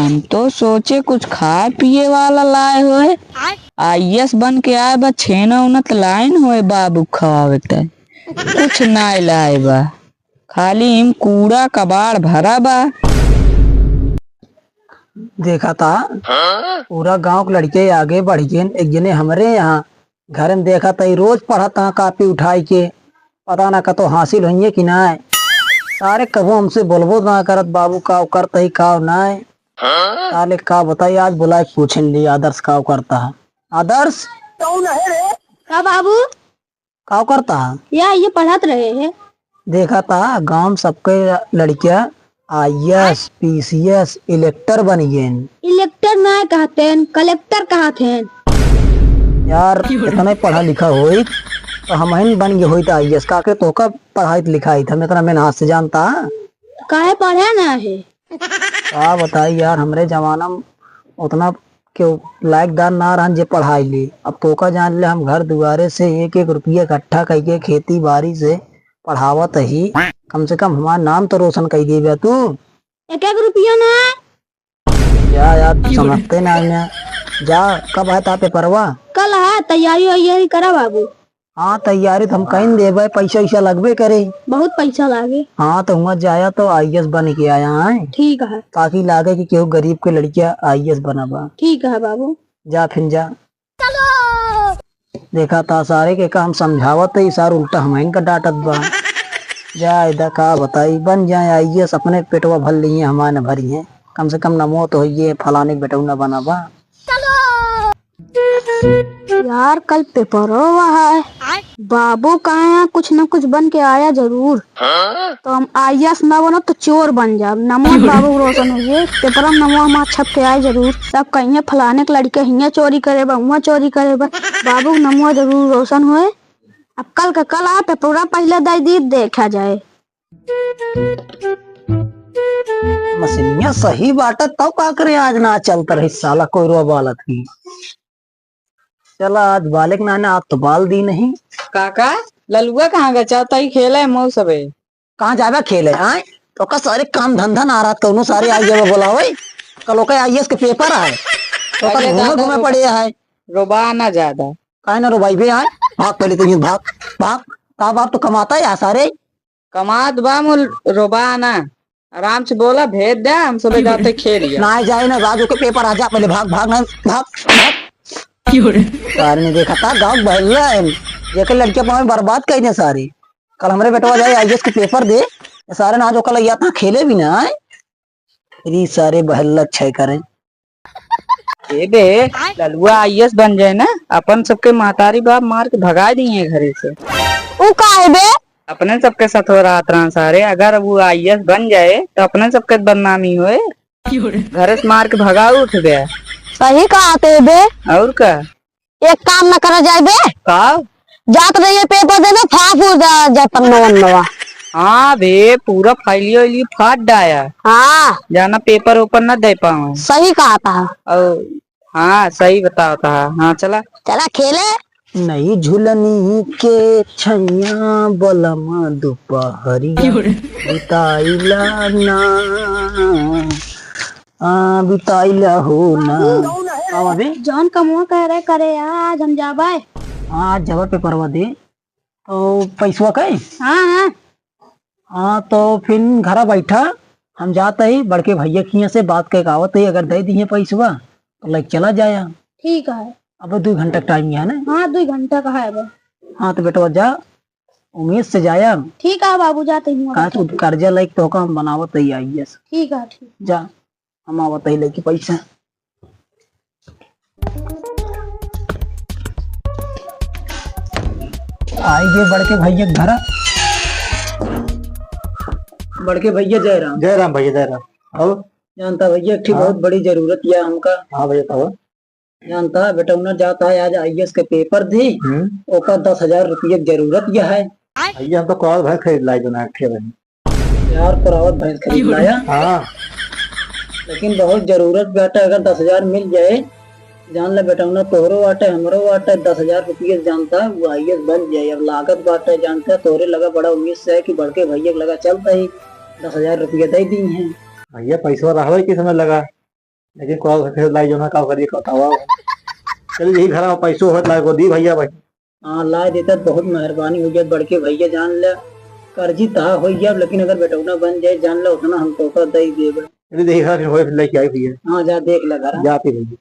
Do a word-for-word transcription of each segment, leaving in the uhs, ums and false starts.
हम तो सोचे कुछ खाए पिए वाला लाए होए। आईएएस बन के आए बा, छेना उना त लाइन होए बाबू खवावे त। कुछ नाय लाए बा, खाली इम कूड़ा कबाड़ भरा बा। देखा था, पूरा गांव के लड़के आगे बढ़ गए। एक जने हमरे यहाँ घर में देखा था, रोज पढ़त हाँ कापी उठाई के, पता ना कतो हासिल होइए कि नाय। सारे कबो हमसे बोलबो ना करत, बाबू काव करत ही काव नाय। साले का बताई, आज बुलाए के पूछन ली आदर्श काव करता है। आदर्श, कौन है रे? का बाबू? काव करता है? या ये पढ़त रहे हैं। देखा था गांव में सबके लड़किया आईएएस, पीसीएस, इलेक्टर बन गए। इलेक्टर ना कहते हैं, कलेक्टर कहते हैं। यार, इतना पढ़ा लिखा होई तो हम ही बन गए होई तो आईएएस। काके तोहका पढ़ाई लिखाई था, हम इतना मेहनत से जानता। काहे पढ़े ना है? का बताई यार, हमरे जमाना में उतना केहू लायकदार ना रहन जे पढ़ाई ली। अब तोका जान ले, हम घर दुआरे से एक एक रुपया इकट्ठा कइके खेती बारी से पढ़ावत ही। कम से कम हमार नाम तो रोशन कई देबे तू। एक एक रुपया ना। या यार, तू समझते ना है। जा, कब है ता पेपरवा? कल है, तैयारी वैयारी करा बाबू। हाँ, तैयारी तो हम कहीं देबे, पैसा वैसा लगबे करे। बहुत पैसा लागे। हाँ, तो हुआ जाया तो आईएएस बन के आया है। ठीक है। ताकि लागे कि केहू गरीब के लड़किया आईएएस बना बा। ठीक है बाबू। जा फिर जा। देखा था सारे के का हम समझावत है, सार उल्टा हमइन का डांटत बा। जा इधर का बताई, बन जाए आईएएस, अपने पेटवा भर लिए, हमारे न भरी है। कम से कम नमो तो होइए, फलाने के बेटऊ न बना बा। यार, कल पेपरवा है। बाबू कहे हैं, कुछ न कुछ बन के आया जरूर। तो हम आईएएस ना बनब तो चोर बन जाब। नमो बाबू रोशन होइए, पेपरवा में नमो हमार छप के आए जरूर। सब कहिए फलाने के लड़के हियाँ चोरी करे बा, हुआँ चोरी करे बा। बाबू के नमो जरूर रोशन होए। अब कल का कल आ, पेपरवा पहले दे दी, देखा जाए। मसिनिया सही बाटे, तब का करे आज ना चलत रही साला कोइरवा बालत ही। चला आज बालेक नाने, आज तो बाल दी नहीं। काका, ललुआ कहाँ गचा? तई खेले मऊ सबे। कहाँ जाबे खेले, आय? तो का सारे काम धंधा ना रहत, कौनो सारे आई जाबे बोलावे। कल ओके आईएएस के पेपर है। तो का अरे घूमे दादा, घूमे रो-, पड़े है। रोबा ना ज्यादा। काहे ना रोबाई बे, आय? भाग पहले तो यूं भाग, भाग। का बाप तो कमाता है यार सारे। कमात बा मुल रोबा ना। आराम से बोला, भेज दे, हम सबे जाते खेलिया। ना जाए ना, राजू के पेपर आ जा, पहले भाग, भाग ना, भाग, भाग। क्यों रे? सारे ने देखा था, गाँव बहल्ला है। जेकर लड़कियां पावे बर्बाद कई दे सारे। कल हमरे बेटवा जाए आईएएस के पेपर दे, सारे ना जो कल या था खेले भी ना आए। री सारे बहल्ला छै करें। ए बे, ललुआ आईएएस बन जाए ना, अपन सबके महतारी बाप मार के भगाए दिए घरे से। उ काहे बे? अपने सबके साथ हो रहा तना सारे, अगर वो आईएएस बन जाए तो अपने सबके बदनामी होए। घरे से मार के भगा उठ गया। सही कहा ते बे। और का? एक काम न करा जाए बे। का? जात रहिए पेपर देने, फाफ हो जा, जा पन्ना वन्नवा। हाँ बे, पूरा फाइलियो इलियो फाट डाया। हाँ। जाना पेपर ओपर न दे पावे। सही कहा था। और हाँ, सही बतावत हा। हाँ, चला। चला खेले। नई झुलनी के छैया बलम दुपहरिया बिताइला ना, आ, बिताइला हो ना। बाबू, हाँ, भाभी। जौन कमवा कह रहे करे, आज हम जाबे। हाँ, आज जाबे पेपरवा दे। तो पैसवा कई? हाँ, हाँ। हाँ, तो फिर घरा बैठा, हम जात ही बड़के भैया के हियां से बात कह के आवत ही, अगर दे दिए पैसवा तो लेके चला जाया। ठीक है। अब दो घंटा का टाइम है ना? हाँ, दो घंटा का है अब। हाँ, तो बेटवा जा, उमेश से जाया। ठीक है बाबू, जाते ही वहाँ कहाँ से। तू कर्जा लेके तो काम बनावत ही आईएएस। ठीक है, ठीक। जा। हम आवत ही लेके पैसा। आई गए बड़के भैया के घरा। बड़के भैया जय राम। जय राम भैया, जय राम। और? जानता भैया, एक ठे हाँ। बहुत बड़ी जरूरत या हमका। हाँ भैया, कहो। जानता बेटा, उन्हें जाता है आज आईएएस के पेपर दी, हम्म। ओका दस हजार रुपये की जरूरत या है। भैया, हम तो कौआ भैंस खरीद लाई, जो ना रखे रहे। यार, पुरावत भैंस खरीद लाया। हाँ। लेकिन बहुत जरूरत बाटे, अगर दस हजार मिल जाए, जान ले बेटौना, तोहरो बाटे, हमरो बाटे, दस हजार रुपये जानता, वो आईएएस बन जाए। अब लागत बाटे, जानता, तोहरे लगा बड़ा उम्मीद से है कि बड़के भैया के लगा चलता ही, दस हजार रुपये दे दी हैं। भैया, पैसा रहवे किस समय लगा? लेकिन कॉल से फिर लाई जो ना, का करिए, बतावा। चल, यही घर में पैसो होत, लाई को दी भैया भाई। हाँ, लाए देता तो बहुत मेहरबानी होइ जात बड़के भैया, जान ले, कर्जी तहा होइ गया, लेकिन अगर बेटौना बन जाए, जान ले, उतना हम तोका दे देबे। चल, यही घर में होए, फिर लेके आई भैया। हाँ, जा देख ले घर। जाते भैया।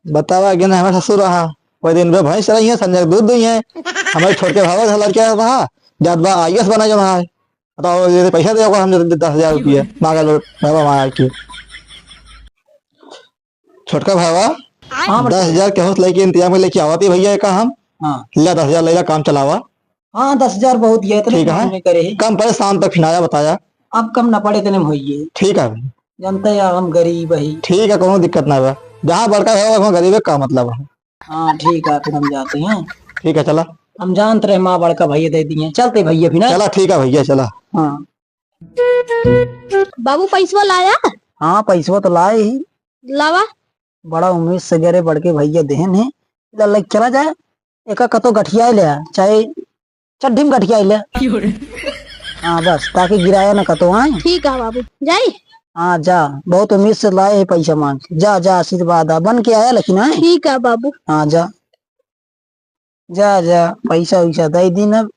बतावा, गेंद हमारे ससुर रहा, वही दिन में भैंस चलाई है, संजय दूध दुई है, हमारे छोटके भावा घर लड़के रहा, जात बा आईएएस बना जमा है। बताओ, ये पैसा दे, हम दे दस हजार रुपये मांगा लो, बाबा मांगा के। छोटका भावा, हाँ, दस हजार के होत लेके इंतजाम में लेके आवत ही भैया, का हम? हाँ। ले, दस हजार ले ला, काम चलावा। हाँ, दस हजार बहुत है, इतने ठीक है। कम में करे ही। कम पड़े, शाम तक फिनाया बताया। अब कम ना पड़े, इतने में होइए। ठीक है भाई। जानते हैं, हम गरीब ही। ठीक है, कोनो दिक्कत ना बा। जहाँ बड़का है, वहाँ गरीब है, का मतलब है? हाँ, ठीक है, फिर हम जाते हैं। ठीक है, चला। हम जानते रहे, माँ बड़का भैया दे दिए। चलते भैया फिर, हाँ? चला, ठीक है भैया, चला। हाँ। बाबू, पैसवा लाया? हाँ, पैसवा तो लाए ही। लावा। बड़ा उम्मीद से गरे बड़के भैया देहन है। ला, ला, चला जाए। एका कतो गठियाए ले, चाहे चड्ढी में गठियाए ले। क्यों रे? हाँ, बस, ताकि गिराया ना कतो, हाँ? ठीक है बाबू, जाई? हाँ, जा, बहुत उम्मीद से लाए है पैसा मांग के। जा, जा, आशीर्वाद आ, बन के आया लेकिन, हाँ? ठीक है बाबू। हाँ, जा। जा, जा, पैसा वैसा दे दिन अब।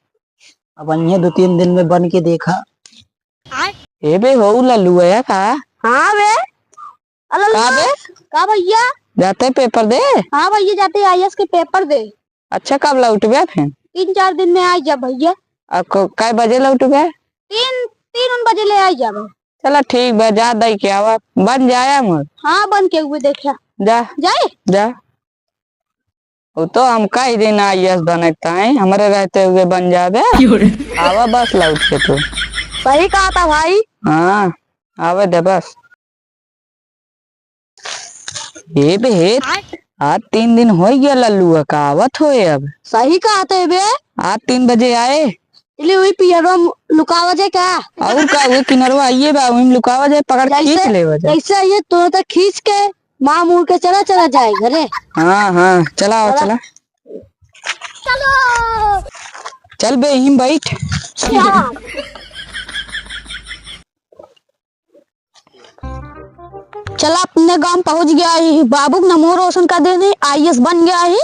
अब अन्य दो तीन दिन में बन के देखा। ए बे, हो लल्लू आया का? हाँ बे। अरे का लल्लू, बे? का भैया? जाते पेपर दे? हाँ भैया, जाते आईएएस के पेपर दे। अच्छा, कब लौटबे फिर? तीन चार दिन में आ जा भैया। आ, को-, कै बजे लौटबे? तीन, तीन उन बजे ले आ जाबे। चला ठीक बा, जा दई के आवा, बन जाया मोर। हाँ, बन के हुए देखा। जा। जाए? जा। वो तो हम कह दिन आईएएस बने के ताई, हमरे रहते हुए बन जाबे। क्यों रे? आवा बस लौट के तू। सही कहा था भाई। हाँ, आवे दे बस। ए बे, हे, आज तीन दिन होइ गया लल्लुआ का आवत होए अब। सही कहत है बे। आज तीन बजे आए। चले वही पियरवा में लुकावा जाए का? और का, वही किनरवा आइए बा, वही में लुकावा जाए, पकड़ के जैसे, खींच लेवा जाए। जैसे आइए तुरंत खींच के माँ मुड़ के चला, चला जाए घरे। हाँ, हाँ, चला, आओ, चला। चला। चलो। चल बे, यहीं बैठ। हाँ। चला, अपने गांव पहुंच गया ही, बाबू के नमो रोशन कर देने, आईएएस बन गया ही।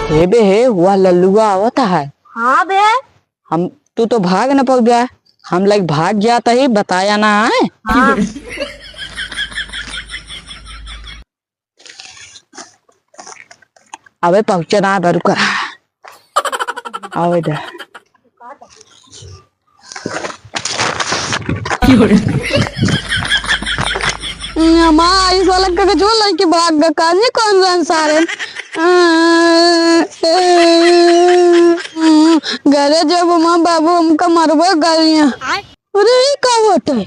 हे बे हे, वह लल्लुआ आवत है। हाँ बे। हम, तू तो भाग न पउबे, हम लाइक भाग जात ही, बताया ना है। हाँ। अबे पहुँचे ना बा, रुका। आवे दे। माँ, इस वाला का जो लड़की भाग गा, कानी कौन जान सारे। घरे जब माँ बाबू हमका मरबे गालियाँ। अरे, ई का बाटे?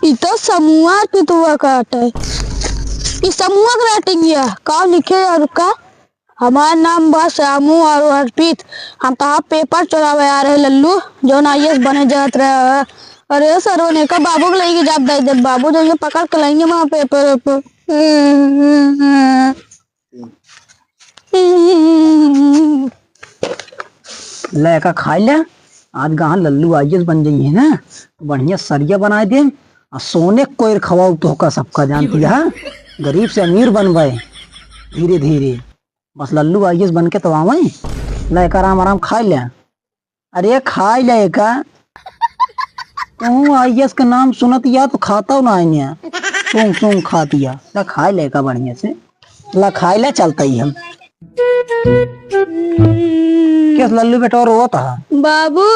ई तो समूहा के तुआ काटे। ई समूहा के राइटिंग या? का लिखे यार का? हमार नाम बा श्यामू और अर्पित। हम तहार पेपर चोरावे आ रहे लल्लू, जौन आईएएस बने जात रहे। अरे सरवन, एका बाबू के लइके जाब दे दे। बाबू जइहें पकड़ के लइहें वहाँ पेपर वेपर। ले, एका खाइ ले, आज गहा लल्लू आईएएस बन जइहें ना, तो बढ़िया सरिया बनाइ देब, आ सोने कोइर खवाउब तोहका सबका, जानती है, गरीब से अमीर बनबे धीरे धीरे, बस लल्लू आईएएस बन के तो आवइ। ले, एका आराम आराम खाइ ले। अरे खाइ ले का? तू आईएएस के नाम सुनत या तो खातउ ना है, सूंघ सूंघ खात या। ला खाइ ले का बढ़िया से। ला खाइ ले, चलत ही हम। केस लल्लू बेटवा रोवत हा? बाबू,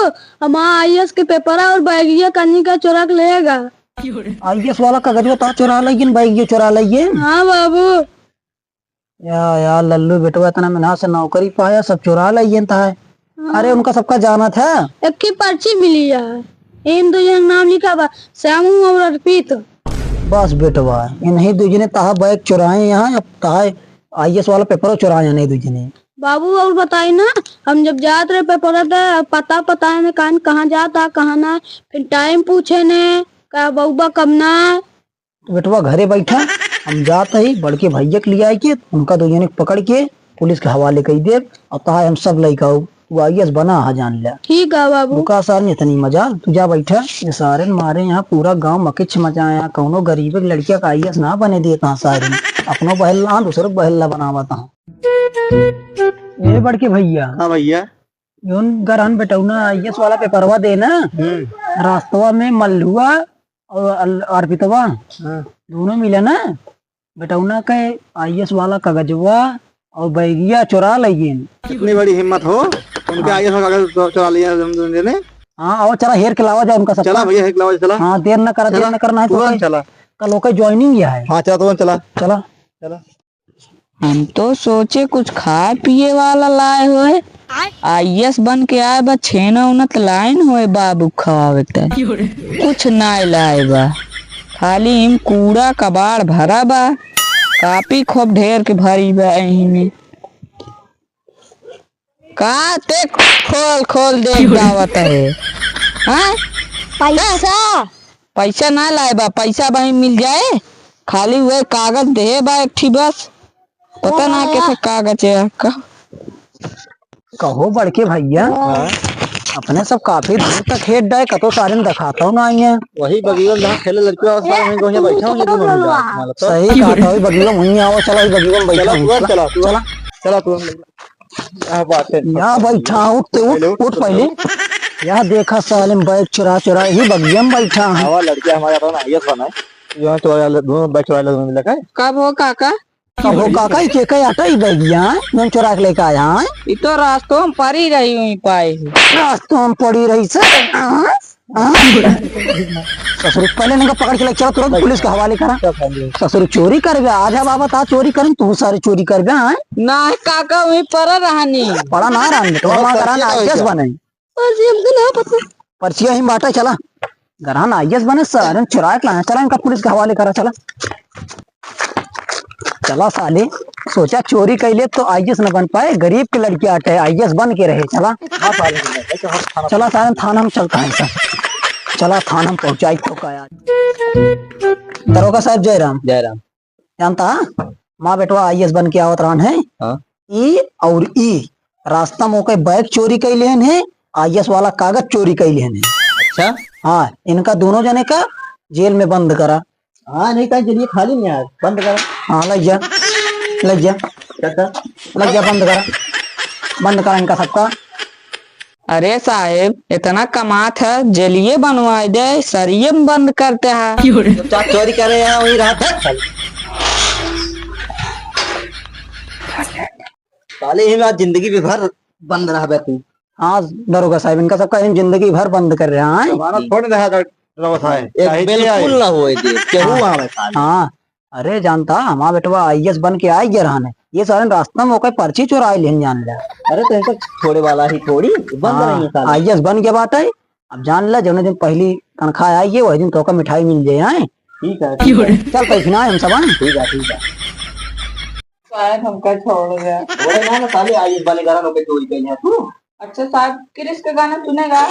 हमार आईएएस के पेपरा और बैगिया कन्नी का चोरा के लेगा। आईएएस वाला कागजवा ता चोरा लइगेन, बैगिया चोरा लइगेन। हाँ बाबू। या, या, लल्लू बेटवा इतना मेहनत से नौकरी पाया, सब चुरा लइयन ता है। हाँ। अरे, उनका सबका जानत है। एक ही पर्ची मिली है, इन दो जन नाम लिखा बा, श्यामू और अर्पित। बस बेटवा, इन्हीं दो जने तहा बैग चुराए यहाँ, अब तहा आईएएस वाला पेपरो चुराए इन्हीं दो जने। बाबू, और बताई ना, हम जब जात रहे पेपर दे, पता, पता है ना, कहाँ, कहाँ जाता, कहाँ ना, फिर टाइम पूछे ने, का बउबा कब ना, तो बेटवा घरे बैठा, हम जात ही बड़के भैया के लियाइ के, उनका दो जने के पकड़ के पुलिस के हवाले कइ देब। और तहार हम सब लइका हो, तू आईएएस बना हा, जान ले। ठीक है बाबू। रुका सारे, इतनी मजाल, तू जा बैठा। ये सारे मारे यहाँ पूरा गांव मकिच मचाया, कौनो गरीब के लड़किया का आईएएस ना बने देता है सारे। अपनो बहल्ला, दूसरे को बहल्ला बनावत है। ए बड़के भैया। हाँ भैया। जौन गरहन बेटौना आईएएस वाला पेपरवा दे ना, हम्म। रास्तवा में मल्लुआ और अल-, अर्पितवा हाँ। दोनों मिले ना, बेटौना के आईएएस वाला कागजवा और बैगिया चुरा लइगेन। इतनी बड़ी हिम्मत हो, उनके हाँ। आईएएस वाला कागज चु-, चुरा लिया हम दोनों ने। हाँ, और चला हेर के लावा जाए उनका सब। चला भैया, हेर के लावा, चला। हाँ, देर न करा, देर चला, न करना है तो तुरंत भाई। चला। कल ओके ज्वाइनिंग ही है। हाँ, चला, तुरंत चला। चला। चला। हम तो सोचे कुछ खाए पिए वाला लाए होए। आईएएस बन के आए बा, छेना उना त लाइन होए बाबू खवावे त। कुछ नाय लाए बा, खाली इम कूड़ा कबाड़ भरा बा। कापी खूब ढेर के भरी बा एही में। का ते खोल खोल देख जावत है? हाँ? पैसा। पैसा ना लाए बा, पैसा वहीं मिल जाए, खाली वह कागज दे बा एक ठी बस। पता ना कैसे कागज है का। कहो बड़के भैया, हाँ। अपने सब काफी दूर तक हेड डाए, कतो सारे में दिखाता हूँ ना आई है। वही बगिया में जहाँ खेले लड़के और सारे वहीं गोहिया बैठा हूँ, ये दोनों मिला, मतलब तो। सही कहा था, वही बगिया में वहीं आओ, चला, वही बगिया में बैठा चला, हूँ। तू चला, तू चला। चला, तू क्या बात है? यहाँ बैठा, उठ ते, उठ, पहले उठ, उठ उठ, पहले। उठ। यहाँ देखा साले में बैग चुरा चुरा ही बगिया में बैठा है। आवा लड़के हमारे अपना आईएएस बना है। यहाँ चुरा ले, दोनों बैग चुरा ले, दोनों मिला के। कब हो काका? कब हो काका? ई के का आटा ही बैगिया है, जौन चुरा के लेके आया है? ई तो रास्तों में पड़ी रही हुई पाए है। रास्तों में पड़ी रही से। हाँ? हाँ? ससुर, पहले इनका पकड़ के ले चला, तुरंत पुलिस के हवाले करा। ससुर, चोरी करबे, आजा बाबा ता चोरी करें, तू सारे चोरी करबे, हाँ? ना काका, वहीं पड़ा रहनी। पड़ा ना रहनी, तो हम करा ना, आईएएस बने। पर्ची हमको ना पता। पर्चिया ही बाटा, चला। गरहन आईएएस बने, सारे चुरा के लाए, चला इनका पुलिस के हवाले करा, चला। चला साले, सोचा चोरी कैले तो आईएएस न बन पाए, गरीब के लड़की आटे, आईएएस बन के रहे, चला। हाँ, साले, चला साले, थाना में चलता है सब। चला थाना में पहुँचाई तो का यार। दरोगा साहब, जय राम। जय राम। जानता, माँ बेटवा आईएएस बन के आवत रहन है। हाँ। ई और ई रास्ता में ओके बैग चोरी कइ लेहन है, आईएएस वाला कागज चोरी कइ लेहन है। अच्छा। हाँ, इनका दोनों जने का जेल में बंद करा। हाँ, नहीं कहीं जरिए खाली नहीं आए, बंद करा। हाँ, लग जा, लग जा, काका। लग जा, बंद करा, बंद करा इनका सबका। अरे साहेब, इतना कमात है, जेलिए बनवाए दे, सरिये में बंद करते हैं। चुपचाप चोरी करे यहाँ, वहीं रहा, भाग साले। साले ही में आज जिंदगी भी भर बंद रहबे तू। हाँ, दरोगा साहब, इनका सबका हम जिंदगी भर बंद कर रहे हैं। हमारा थोड़े रहा था, रहा था, एक चाहे जे बिल्कुल आए। ना होए दे, केहू हाँ। आवे साले। हाँ, अरे जानता, हमार बेटवा आईएएस बन के आइ गया रहने, ये सारे रास्ता में ओकर पर्ची चोराइ लेन जान ले। अरे तो इनका छोड़े वाला ही थोड़ी, बंद हाँ, रही है साले। आईएएस बन के बात है, अब जान ले, जौने दिन पहली तनख्वाह आई है, वही दिन तोका मिठाई मिल जाए, हैं? ठीक है, ठीक है। चल, पैसे ना हम सब, हैं? ठीक है, ठीक है। शायद हमका छोड़ दे। बोले ना, ना, साले, आईएएस बने कारण ओके चोरी कइले है तू। अच्छा साहब, क्रिस का गाना सुनेगा?